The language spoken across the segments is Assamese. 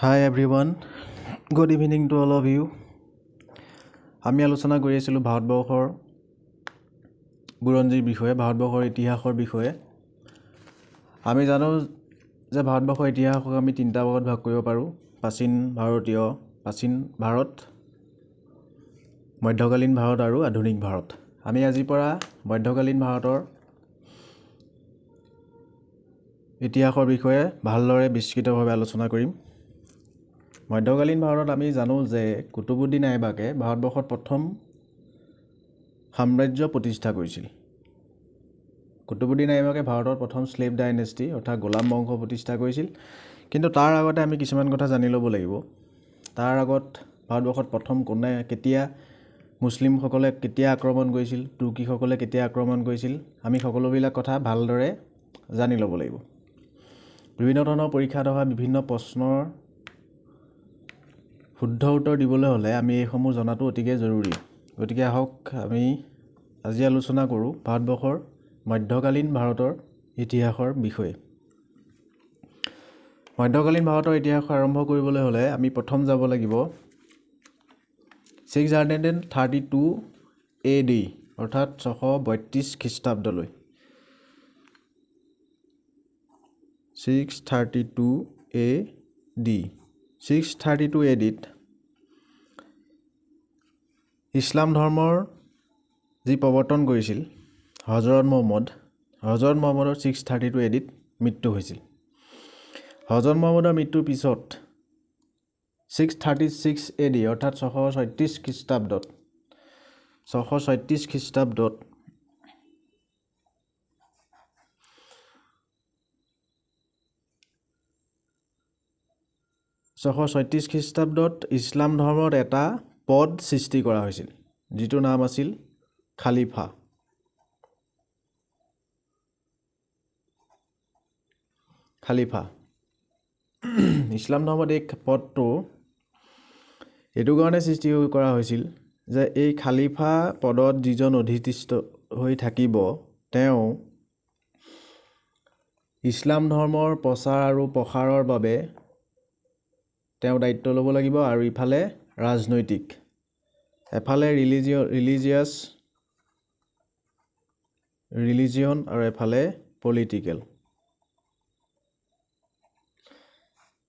Hi everyone, good evening to all of you. আমি আলোচনা কৰি আছিলোঁ ভাৰতবৰ্ষৰ বুৰঞ্জীৰ বিষয়ে, ভাৰতবৰ্ষৰ ইতিহাসৰ বিষয়ে। আমি জানো যে ভাৰতবৰ্ষৰ ইতিহাসক আমি তিনিটা ভাগত ভাগ কৰিব পাৰোঁ: প্ৰাচীন ভাৰতীয়, প্ৰাচীন ভাৰত, মধ্যকালীন ভাৰত আৰু আধুনিক ভাৰত। আমি আজিৰ পৰা মধ্যকালীন ভাৰতৰ ইতিহাসৰ বিষয়ে ভালদৰে বিস্তৃতভাৱে আলোচনা কৰিম। মধ্যকালীন ভাৰতত আমি জানো যে কুতুবুদ্দিন আইবাকে ভাৰতবৰ্ষত প্ৰথম সাম্ৰাজ্য প্ৰতিষ্ঠা কৰিছিল। কুতুবুদ্দিন আইবাকে ভাৰতৰ প্ৰথম শ্লেভ ডাইনেষ্টি অৰ্থাৎ গোলাম বংশ প্ৰতিষ্ঠা কৰিছিল। কিন্তু তাৰ আগতে আমি কিছুমান কথা জানি ল'ব লাগিব। তাৰ আগত ভাৰতবৰ্ষত প্ৰথম কোনে, কেতিয়া, মুছলিমসকলে কেতিয়া আক্ৰমণ কৰিছিল, তুৰ্কীসকলে কেতিয়া আক্ৰমণ কৰিছিল, আমি সকলোবিলাক কথা ভালদৰে জানি ল'ব লাগিব। বিভিন্ন ধৰণৰ পৰীক্ষাত অহা বিভিন্ন প্ৰশ্নৰ শুদ্ধ উত্তৰ দিবলৈ হ'লে আমি এইসমূহ জনাটো অতিকে জৰুৰী। গতিকে আহক আমি আজি আলোচনা কৰোঁ ভাৰতবৰ্ষৰ মধ্যকালীন ভাৰতৰ ইতিহাসৰ বিষয়ে। মধ্যকালীন ভাৰতৰ ইতিহাস আৰম্ভ কৰিবলৈ হ'লে আমি প্ৰথম যাব লাগিব 632 AD, অৰ্থাৎ 632 খ্ৰীষ্টাব্দলৈ। 632 AD, 632 AD ত ইছলাম ধৰ্মৰ যি প্ৰৱৰ্তন কৰিছিল হজৰত মহম্মদ, হজৰত মহম্মদৰ 632 AD ত মৃত্যু হৈছিল। হজৰত মহম্মদৰ মৃত্যুৰ পিছত 636 AD, অৰ্থাৎ 636 খ্ৰীষ্টাব্দত, 636 খ্ৰীষ্টাব্দত ইছলাম ধৰ্মত এটা পদ সৃষ্টি কৰা হৈছিল, যিটোৰ নাম আছিল খালিফা। খালিফা ইছলাম ধৰ্মত এই পদটো এইটো কাৰণে সৃষ্টি কৰা হৈছিল যে এই খালিফা পদত যিজন অধিষ্ঠিত হৈ থাকিব তেওঁ ইছলাম ধৰ্মৰ প্ৰচাৰ আৰু প্ৰসাৰৰ বাবে তেওঁ দায়িত্ব ল'ব লাগিব, আৰু ইফালে ৰাজনৈতিক, এফালে ৰিলিজিয়াছ ৰিলিজিয়ন আৰু এফালে পলিটিকেল।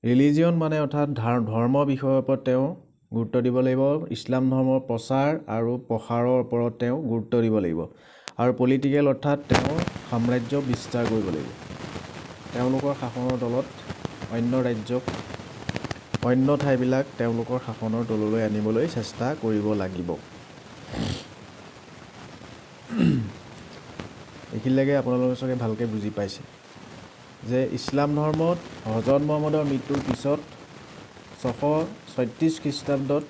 ৰিলিজিয়ন মানে অৰ্থাৎ ধৰ্ম বিষয়ৰ ওপৰত তেওঁ গুৰুত্ব দিব লাগিব, ইছলাম ধৰ্মৰ প্ৰচাৰ আৰু প্ৰসাৰৰ ওপৰত তেওঁ গুৰুত্ব দিব লাগিব, আৰু পলিটিকেল অৰ্থাৎ তেওঁ সাম্ৰাজ্য বিস্তাৰ কৰিব লাগিব। তেওঁলোকৰ শাসনৰ তলত অন্য ৰাজ্যক, অন্য ঠাইবিলাক তেওঁলোকৰ শাসনৰ তললৈ আনিবলৈ চেষ্টা কৰিব লাগিব। এইখিনিলৈকে আপোনালোকে চাগে ভালকৈ বুজি পাইছে যে ইছলাম ধৰ্মত হজৰত মহম্মদৰ মৃত্যুৰ পিছত 636 খ্ৰীষ্টাব্দত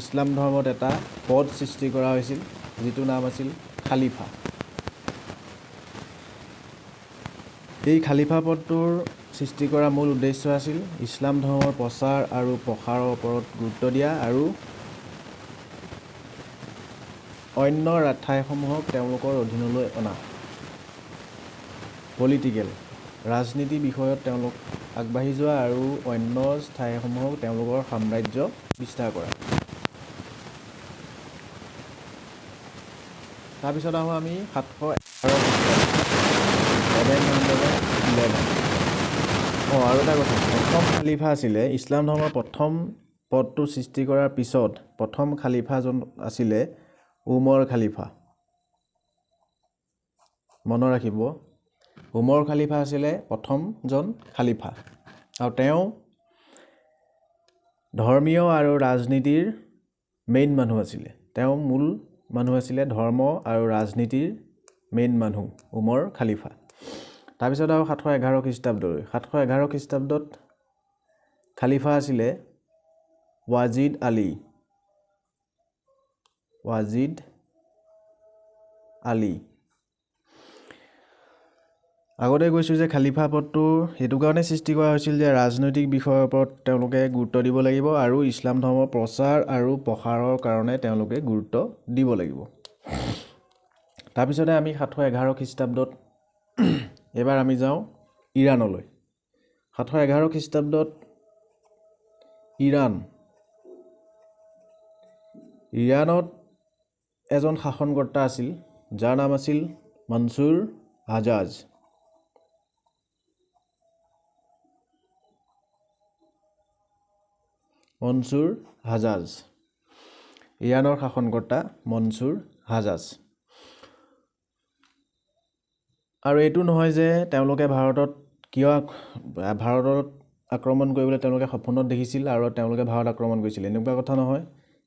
ইছলাম ধৰ্মত এটা পদ সৃষ্টি কৰা হৈছিল, যিটোৰ নাম আছিল খালিফা। এই খালিফা পদটোৰ সৃষ্টি কৰা মূল উদ্দেশ্য আছিল ইছলাম ধৰ্মৰ প্ৰচাৰ আৰু প্ৰসাৰৰ ওপৰত গুৰুত্ব দিয়া আৰু অন্য ঠাইসমূহক তেওঁলোকৰ অধীনলৈ অনা। পলিটিকেল, ৰাজনীতি বিষয়ত তেওঁলোক আগবাঢ়ি যোৱা আৰু অন্য ঠাইসমূহক তেওঁলোকৰ সাম্ৰাজ্য বিস্তাৰ কৰা। তাৰপিছত আহোঁ আমি 711 711। আৰু এটা কথা, প্ৰথম খালিফা আছিলে ইছলাম ধৰ্মৰ প্ৰথম পদটো সৃষ্টি কৰাৰ পিছত প্ৰথম খালিফাজন আছিলে উমৰ খালিফা। মনত ৰাখিব, উমৰ খালিফা আছিলে প্ৰথমজন খালিফা, আৰু তেওঁ ধৰ্মীয় আৰু ৰাজনীতিৰ মেইন মানুহ আছিলে। তেওঁ মূল মানুহ আছিলে, ধৰ্ম আৰু ৰাজনীতিৰ মেইন মানুহ উমৰ খালিফা। তাৰপিছত আৰু 711 খ্ৰীষ্টাব্দলৈ, 711 খ্ৰীষ্টাব্দত খালিফা আছিলে ৱাজিদ আলী। ৱাজিদ আলী। আগতে কৈছোঁ যে খালিফা পদটো সেইটো কাৰণে সৃষ্টি কৰা হৈছিল যে ৰাজনৈতিক বিষয়ৰ ওপৰত তেওঁলোকে গুৰুত্ব দিব লাগিব আৰু ইছলাম ধৰ্মৰ প্ৰচাৰ আৰু প্ৰসাৰৰ কাৰণে তেওঁলোকে গুৰুত্ব দিব লাগিব। তাৰপিছতে আমি 711 খ্ৰীষ্টাব্দত এইবাৰ আমি যাওঁ ইৰাণলৈ। 711 খ্ৰীষ্টাব্দত ইৰাণ। ইৰাণত এজন শাসনকৰ্তা আছিল যাৰ নাম আছিল মনছুৰ হাজাজ। মনছুৰ হাজাজ, ইৰাণৰ শাসনকৰ্তা মনছুৰ হাজাজ। আৰু এইটো নহয় যে তেওঁলোকে ভাৰতত কিয় ভাৰতত আক্ৰমণ কৰিবলৈ তেওঁলোকে সপোনত দেখিছিল আৰু তেওঁলোকে ভাৰত আক্ৰমণ কৰিছিল, এনেকুৱা কথা নহয়।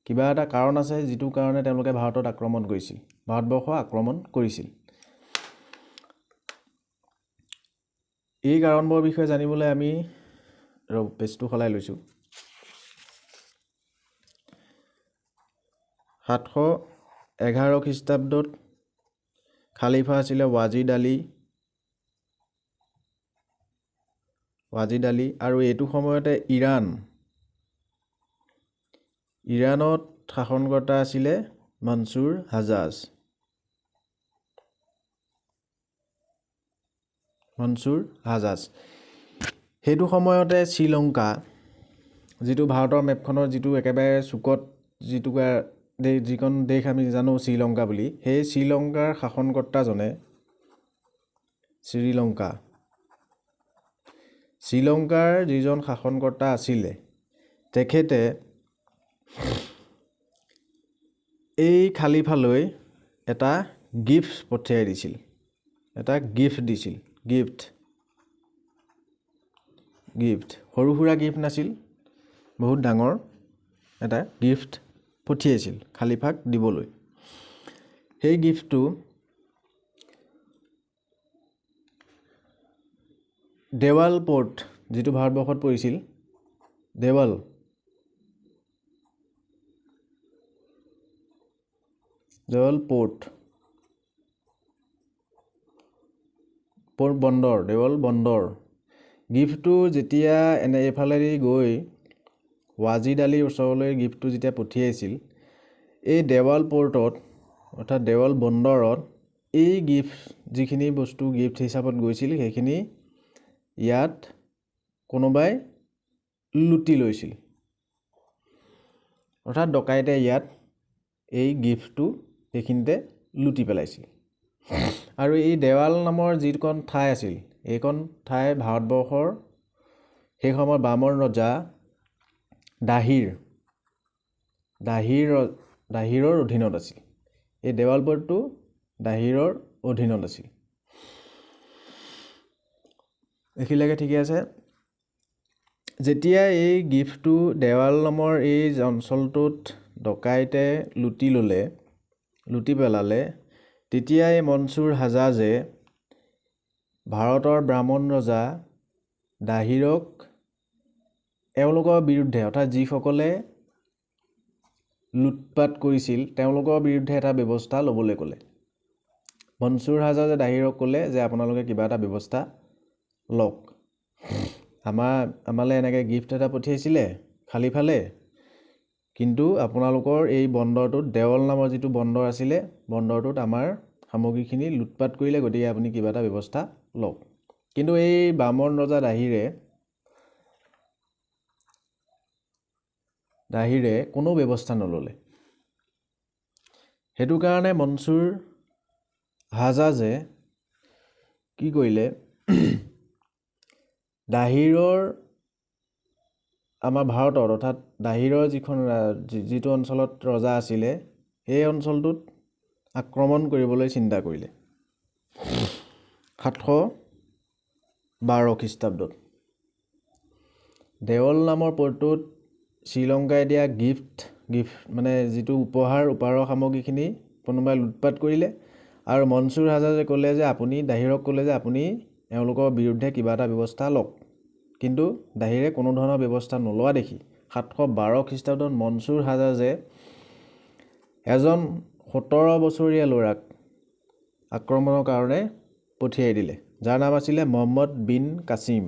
কিবা এটা কাৰণ আছে যিটো কাৰণে তেওঁলোকে ভাৰতত আক্ৰমণ কৰিছিল, ভাৰতবৰ্ষ আক্ৰমণ কৰিছিল। এই কাৰণবোৰৰ বিষয়ে জানিবলৈ আমি পেজটো সলাই লৈছোঁ। 711 খ্ৰীষ্টাব্দত খালিফা আছিলে ৱাজিদ আলী। ৱাজিদ আলী। আৰু এইটো সময়তে ইৰাণত শাসনকৰ্তা আছিলে মনছুৰ হাজাজ। মনছুৰ হাজাজ। সেইটো সময়তে শ্ৰীলংকা, যিটো ভাৰতৰ মেপখনৰ যিটো একেবাৰে চুকত যিটো যিখন দেশ আমি জানো শ্ৰীলংকা বুলি, সেই শ্ৰীলংকাৰ শাসনকৰ্তাজনে শ্ৰীলংকাৰ যিজন শাসনকৰ্তা আছিলে তেখেতে এই খালিফালৈ এটা গিফ্ট পঠিয়াই দিছিল, এটা গিফ্ট দিছিল। গিফ্ট গিফ্ট সৰু সুৰা গিফ্ট নাছিল, বহুত ডাঙৰ এটা গিফ্ট পঠিয়াইছিল খালিফাক দিবলৈ। সেই গিফ্টটো দেৱাল পৰ্ট, যিটো ভাৰতবৰ্ষত পৰিছিল, দেৱাল দেৱাল পৰ্ট বন্দৰ, দেৱাল বন্দৰ। গিফ্টটো যেতিয়া এনে এইফালেদি গৈ ৱাজিদ আলীৰ ওচৰলৈ গিফ্টটো যেতিয়া পঠিয়াইছিল, এই দেৱাল পৰ্টত অৰ্থাৎ দেৱাল বন্দৰত এই গিফ্ট যিখিনি বস্তু গিফ্ট হিচাপত গৈছিল সেইখিনি ইয়াত কোনোবাই লুটি লৈছিল, অৰ্থাৎ ডকাইতে ইয়াত এই গিফ্টটো সেইখিনিতে লুটি পেলাইছিল। আৰু এই দেৱাল নামৰ যিকণ ঠাই আছিল এইকণ ঠাই ভাৰতবৰ্ষৰ সেই সময়ত বামন ৰজা দাহিৰৰ অধীনত আছিল। এই দেৱাল পৰ্টটো দাহিৰৰ অধীনত আছিল। এইখিনিলৈকে ঠিকে আছে। যেতিয়া এই গিফ্টটো দেৱাল নামৰ এই অঞ্চলটোত ডকাইতে লুটি ল'লে, লুটি পেলালে, তেতিয়া এই মনছুৰ হাজাজে ভাৰতৰ ব্ৰাহ্মণ ৰজা দাহিৰক এওঁলোকৰ বিৰুদ্ধে, অৰ্থাৎ যিসকলে লুটপাত কৰিছিল তেওঁলোকৰ বিৰুদ্ধে এটা ব্যৱস্থা ল'বলৈ ক'লে। মনছুৰ হাজাজে দাহিৰক ক'লে যে আপোনালোকে কিবা এটা ব্যৱস্থা লওক, আমালৈ এনেকৈ গিফ্ট এটা পঠিয়াইছিলে খালিফালে, কিন্তু আপোনালোকৰ এই বন্দৰটোত দেৱল নামৰ যিটো বন্দৰ আছিলে বন্দৰটোত আমাৰ সামগ্ৰীখিনি লুটপাত কৰিলে, গতিকে আপুনি কিবা এটা ব্যৱস্থা লওক। কিন্তু এই বামন ৰজা দাহিৰে কোনো ব্যৱস্থা নল'লে। সেইটো কাৰণে মনছুৰ হাজাজে কি কৰিলে, দাহিৰৰ আমাৰ ভাৰতত অৰ্থাৎ দাহিৰৰ যিখন যিটো অঞ্চলত ৰজা আছিলে সেই অঞ্চলটোত আক্ৰমণ কৰিবলৈ চিন্তা কৰিলে 712 খ্ৰীষ্টাব্দত। দেৱল নামৰ পৰ্টটোত শ্ৰীলংকাই দিয়া গিফ্ট মানে যিটো উপহাৰৰ সামগ্ৰীখিনি কোনোবাই লুটপাত কৰিলে আৰু মনছুৰ হাজাজে ক'লে যে আপুনি দাহিৰক ক'লে যে আপুনি এওঁলোকৰ বিৰুদ্ধে কিবা এটা ব্যৱস্থা লওক। কিন্তু দাহিৰে কোনো ধৰণৰ ব্যৱস্থা নোলোৱা দেখি 712 খ্ৰীষ্টাব্দত মনছুৰ হাজাজে এজন 17 বছৰীয়া ল'ৰাক আক্ৰমণৰ কাৰণে পঠিয়াই দিলে, যাৰ নাম আছিলে মহম্মদ বিন কাছিম।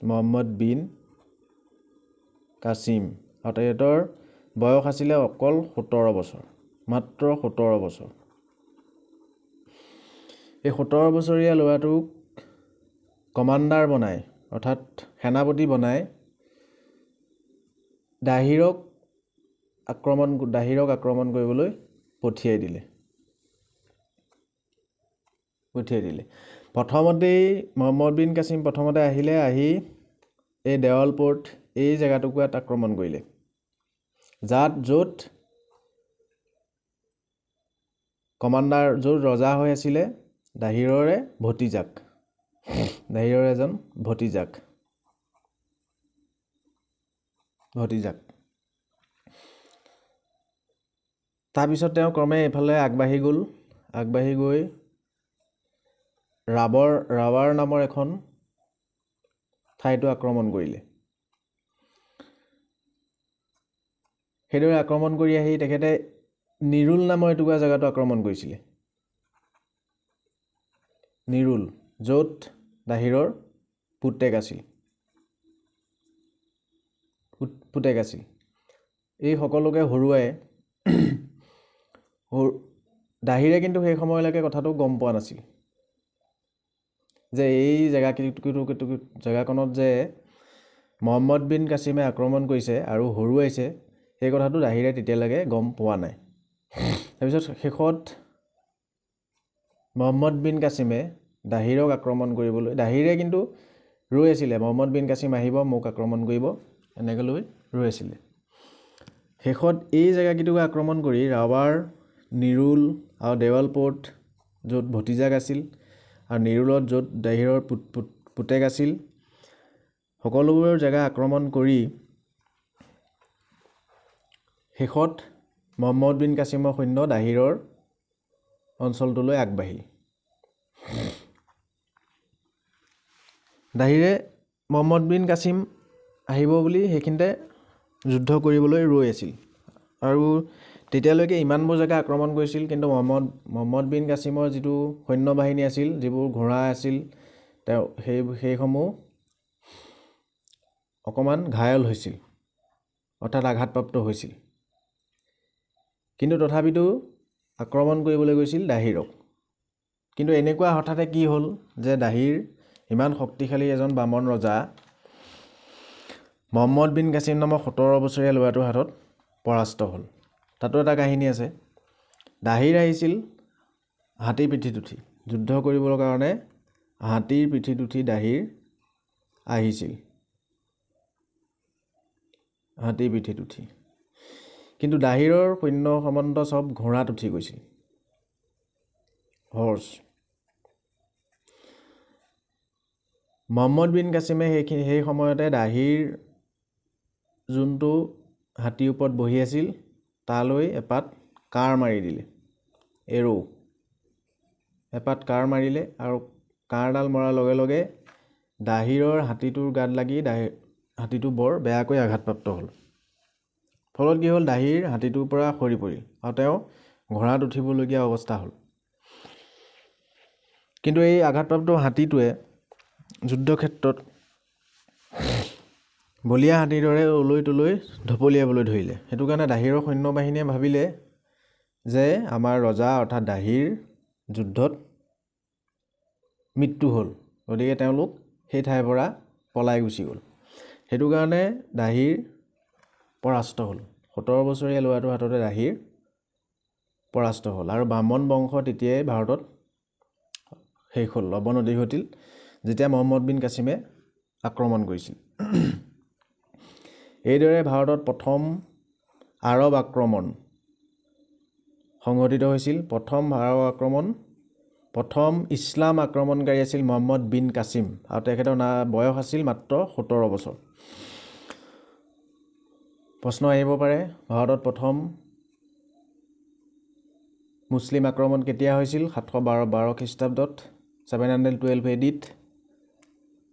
মহম্মদ বিন কাছিম আৰু তেখেতৰ বয়স আছিলে অকল 17 বছৰ, মাত্ৰ 17 বছৰ। এই 17 বছৰীয়া ল'ৰাটোক কমাণ্ডাৰ বনাই, অৰ্থাৎ সেনাপতি বনাই দাহিৰক আক্ৰমণ কৰিবলৈ পঠিয়াই দিলে। প্ৰথমতেই মহম্মদ বিন কাছিম প্ৰথমতে আহিলে, আহি এই দেৱালপোৰ্ট এই জেগাটুকুৰাত আক্ৰমণ কৰিলে, য'ত কমাণ্ডাৰ, য'ত ৰজা হৈ আছিলে দাহিৰৰে ভতিজাক, দাহিৰৰ এজন ভতিজাক। তাৰপিছত তেওঁ ক্ৰমে এইফালে আগবাঢ়ি গ'ল। আগবাঢ়ি গৈ ৰাৱাৰ নামৰ এখন ঠাইতো আক্ৰমণ কৰিলে। সেইদৰে আক্ৰমণ কৰি আহি তেখেতে নিৰুল নামৰ এটুকুৰা জেগাটো আক্ৰমণ কৰিছিলে, নিৰুল, য'ত দাহিৰৰ পুতেক আছিল। এই সকলোকে হৰুৱাই দাহিৰে কিন্তু সেই সময়লৈকে কথাটো গম পোৱা নাছিল যে এই জেগাকণত যে মহম্মদ বিন কাছিমে আক্ৰমণ কৰিছে আৰু হৰুৱাইছে, সেই কথাটো দাহিৰে তেতিয়ালৈকে গম পোৱা নাই। তাৰপিছত শেষত মহম্মদ বিন কাছিমে দাহিৰক আক্ৰমণ কৰিবলৈ, দাহিৰে কিন্তু ৰৈ আছিলে, মহম্মদ বিন কাছিম আহিব মোক আক্ৰমণ কৰিব এনেকৈ লৈ ৰৈ আছিলে। শেষত এই জেগাকেইটুকু আক্ৰমণ কৰি ৰাৱাৰ, নিৰুল আৰু দেৱালপোৰ্ট য'ত ভতিজাক আছিল আৰু নিৰুলত য'ত দাহিৰৰ পুতেক আছিল, সকলোবোৰ জেগা আক্ৰমণ কৰি শেষত মহম্মদ বিন কাছিমৰ সৈন্য দাহিৰৰ অঞ্চলটোলৈ আগবাঢ়িল। দাহিৰে মহম্মদ বিন কাছিম আহিব বুলি সেইখিনিতে যুদ্ধ কৰিবলৈ ৰৈ আছিল আৰু তেতিয়ালৈকে ইমানবোৰ জেগা আক্ৰমণ কৰিছিল, কিন্তু মহম্মদ বিন কাছিমৰ যিটো সৈন্য বাহিনী আছিল, যিবোৰ ঘোঁৰা আছিল, তেওঁ সেইসমূহ অকণমান ঘায়ল হৈছিল, অৰ্থাৎ আঘাতপ্ৰাপ্ত হৈছিল। কিন্তু তথাপিতো আক্ৰমণ কৰিবলৈ গৈছিল দাহিৰক। কিন্তু এনেকুৱা হঠাতে কি হ'ল যে দাহিৰ ইমান শক্তিশালী এজন বামন ৰজা মহম্মদ বিন কাছিম নামৰ 17 বছৰীয়া ল'ৰাটোৰ হাতত পৰাস্ত হ'ল। তাতো এটা কাহিনী আছে। দাহিৰ আহিছিল হাতীৰ পিঠিত উঠি, যুদ্ধ কৰিবৰ কাৰণে হাতীৰ পিঠিত উঠি দাহিৰ আহিছিল, হাতীৰ পিঠিত উঠি। কিন্তু দাহিৰৰ সৈন্য সামন্ত চব ঘোঁৰাত উঠি গৈছিল, হৰ্চ। মহম্মদ বিন কাছিমে সেই সময়তে দাহিৰ যোনটো হাতীৰ ওপৰত বহি আছিল তালৈ এপাত কাঁড় মাৰি দিলে, এৰো এপাত কাঁড় মাৰিলে আৰু কাঁড়ডাল মৰাৰ লগে লগে দাহিৰৰ হাতীটোৰ গাত লাগি হাতীটো বৰ বেয়াকৈ আঘাতপ্ৰাপ্ত হ'ল। ফলত কি হ'ল, দাহিৰ হাতীটোৰ পৰা সৰি পৰিল আৰু তেওঁ ঘোঁৰাত উঠিবলগীয়া অৱস্থা হ'ল। কিন্তু এই আঘাতপ্ৰাপ্ত হাতীটোৱে যুদ্ধক্ষেত্ৰত বলীয়া হাতীৰ দৰে অলৈ তলৈ ঢপলিয়াবলৈ ধৰিলে। সেইটো কাৰণে দাহিৰৰ সৈন্য বাহিনীয়ে ভাবিলে যে আমাৰ ৰজা অৰ্থাৎ দাহিৰ যুদ্ধত মৃত্যু হ'ল, গতিকে তেওঁলোক সেই ঠাইৰ পৰা পলাই গুচি গ'ল। সেইটো কাৰণে দাহিৰ পৰাস্ত হ'ল। 17 বছৰীয়া ল'ৰাটোৰ হাততে দাহিৰ পৰাস্ত হ'ল আৰু বামন বংশ তেতিয়াই ভাৰতত শেষ হ'ল, অৱনতি ঘটিল যেতিয়া মহম্মদ বিন কাছিমে আক্ৰমণ কৰিছিল। এইদৰে ভাৰতত প্ৰথম আৰৱ আক্ৰমণ সংঘটিত হৈছিল। প্ৰথম আৰৱ আক্ৰমণ, প্ৰথম ইছলাম আক্ৰমণকাৰী আছিল মহম্মদ বিন কাছিম আৰু তেখেতৰ বয়স আছিল মাত্ৰ 17 বছৰ। প্ৰশ্ন আহিব পাৰে, ভাৰতত প্ৰথম মুছলিম আক্ৰমণ কেতিয়া হৈছিল? 712 খ্ৰীষ্টাব্দত, 712 AD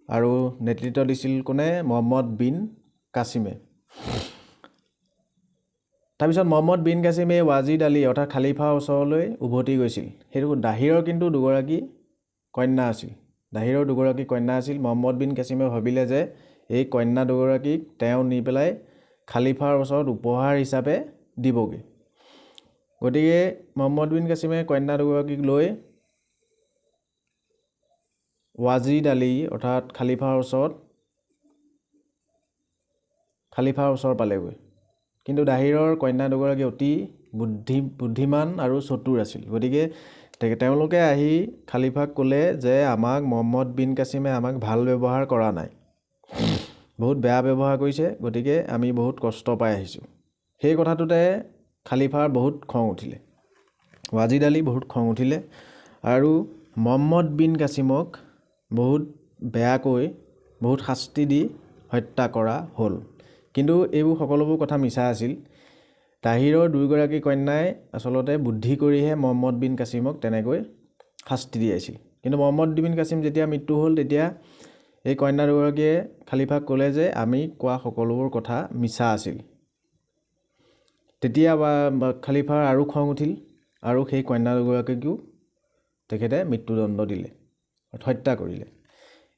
আৰু নেতৃত্ব দিছিল কোনে? মহম্মদ বিন কাছিমে। তাৰপিছত মহম্মদ বিন কাছিমে ৱাজিদ আলী অৰ্থাৎ খালিফাৰ ওচৰলৈ উভতি গৈছিল। সেইটো দাহিৰৰ কিন্তু দুগৰাকী কন্যা আছিল, দাহিৰৰ দুগৰাকী কন্যা আছিল। মহম্মদ বিন কাছিমে ভাবিলে যে এই কন্যা দুগৰাকীক তেওঁ নি পেলাই খালিফাৰ ওচৰত উপহাৰ হিচাপে দিবগৈ। গতিকে মহম্মদ বিন কাছিমে কন্যা দুগৰাকীক লৈ ৱাজিদ আলী অৰ্থাৎ খালিফাৰ ওচৰ পালেগৈ। কিন্তু দাহিৰৰ কন্যা দুগৰাকী অতি বুদ্ধিমান আৰু চতুৰ আছিল। গতিকে তেওঁলোকে আহি খালিফাক ক'লে যে আমাক মহম্মদ বিন কাছিমে আমাক ভাল ব্যৱহাৰ কৰা নাই, বহুত বেয়া ব্যৱহাৰ কৰিছে, গতিকে আমি বহুত কষ্ট পাই আহিছোঁ। সেই কথাটোতে খালিফাৰ বহুত খং উঠিলে, ৱাজিদ আলী বহুত খং উঠিলে আৰু মহম্মদ বিন কাছিমক বহুত বেয়াকৈ বহুত শাস্তি দি হত্যা কৰা হ'ল। কিন্তু এইবোৰ সকলোবোৰ কথা মিছা আছিল। তাহিৰৰ দুয়োগৰাকী কন্যাই আচলতে বুদ্ধি কৰিহে মহম্মদ বিন কাছিমক তেনেকৈ শাস্তি দিয়াইছিল। কিন্তু মহম্মদ বিন কাছিম যেতিয়া মৃত্যু হ'ল তেতিয়া এই কন্যা দুগৰাকীয়ে খালিফাক ক'লে যে আমি কোৱা সকলোবোৰ কথা মিছা আছিল। তেতিয়া খালিফাৰ আৰু খং উঠিল আৰু সেই কন্যা দুগৰাকীকো তেখেতে মৃত্যুদণ্ড দিলে, হত্যা কৰিলে।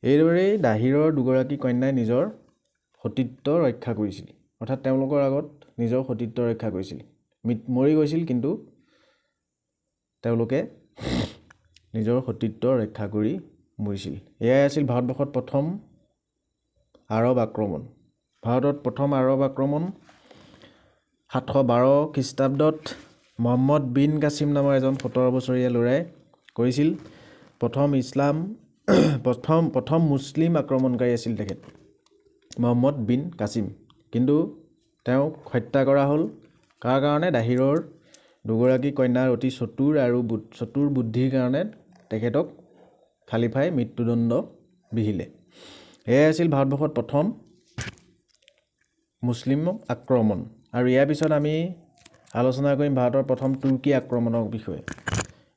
এইদৰেই দাহিৰৰ দুগৰাকী কন্যাই নিজৰ সতীত্ব ৰক্ষা কৰিছিল, অৰ্থাৎ তেওঁলোকৰ আগত নিজৰ সতীত্ব ৰক্ষা কৰিছিল। মৰি গৈছিল কিন্তু তেওঁলোকে নিজৰ সতীত্ব ৰক্ষা কৰি মৰিছিল। এয়াই আছিল ভাৰতবৰ্ষত প্ৰথম আৰৱ আক্ৰমণ। ভাৰতত প্ৰথম আৰৱ আক্ৰমণ 712 খ্ৰীষ্টাব্দত মহম্মদ বিন কাছিম নামৰ এজন 17 বছৰীয়া ল'ৰাই কৰিছিল। প্ৰথম মুছলিম আক্ৰমণকাৰী আছিল তেখেত মহম্মদ বিন কাছিম। কিন্তু তেওঁক হত্যা কৰা হ'ল। কাৰ কাৰণে? দাহিৰৰ দুগৰাকী কন্যাৰ অতি চতুৰ আৰু চতুৰ বুদ্ধিৰ কাৰণে তেখেতক খালিফাই মৃত্যুদণ্ড বিহিলে। এয়াই আছিল ভাৰতবৰ্ষত প্ৰথম মুছলিম আক্ৰমণ। আৰু ইয়াৰ পিছত আমি আলোচনা কৰিম ভাৰতৰ প্ৰথম তুৰ্কী আক্ৰমণৰ বিষয়ে।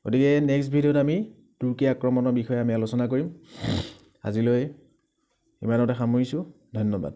গতিকে নেক্সট ভিডিঅ'ত আমি তুৰ্কী আক্ৰমণৰ বিষয়ে আমি আলোচনা কৰিম। আজিলৈ ইমানতে সামৰিছোঁ। ধন্যবাদ।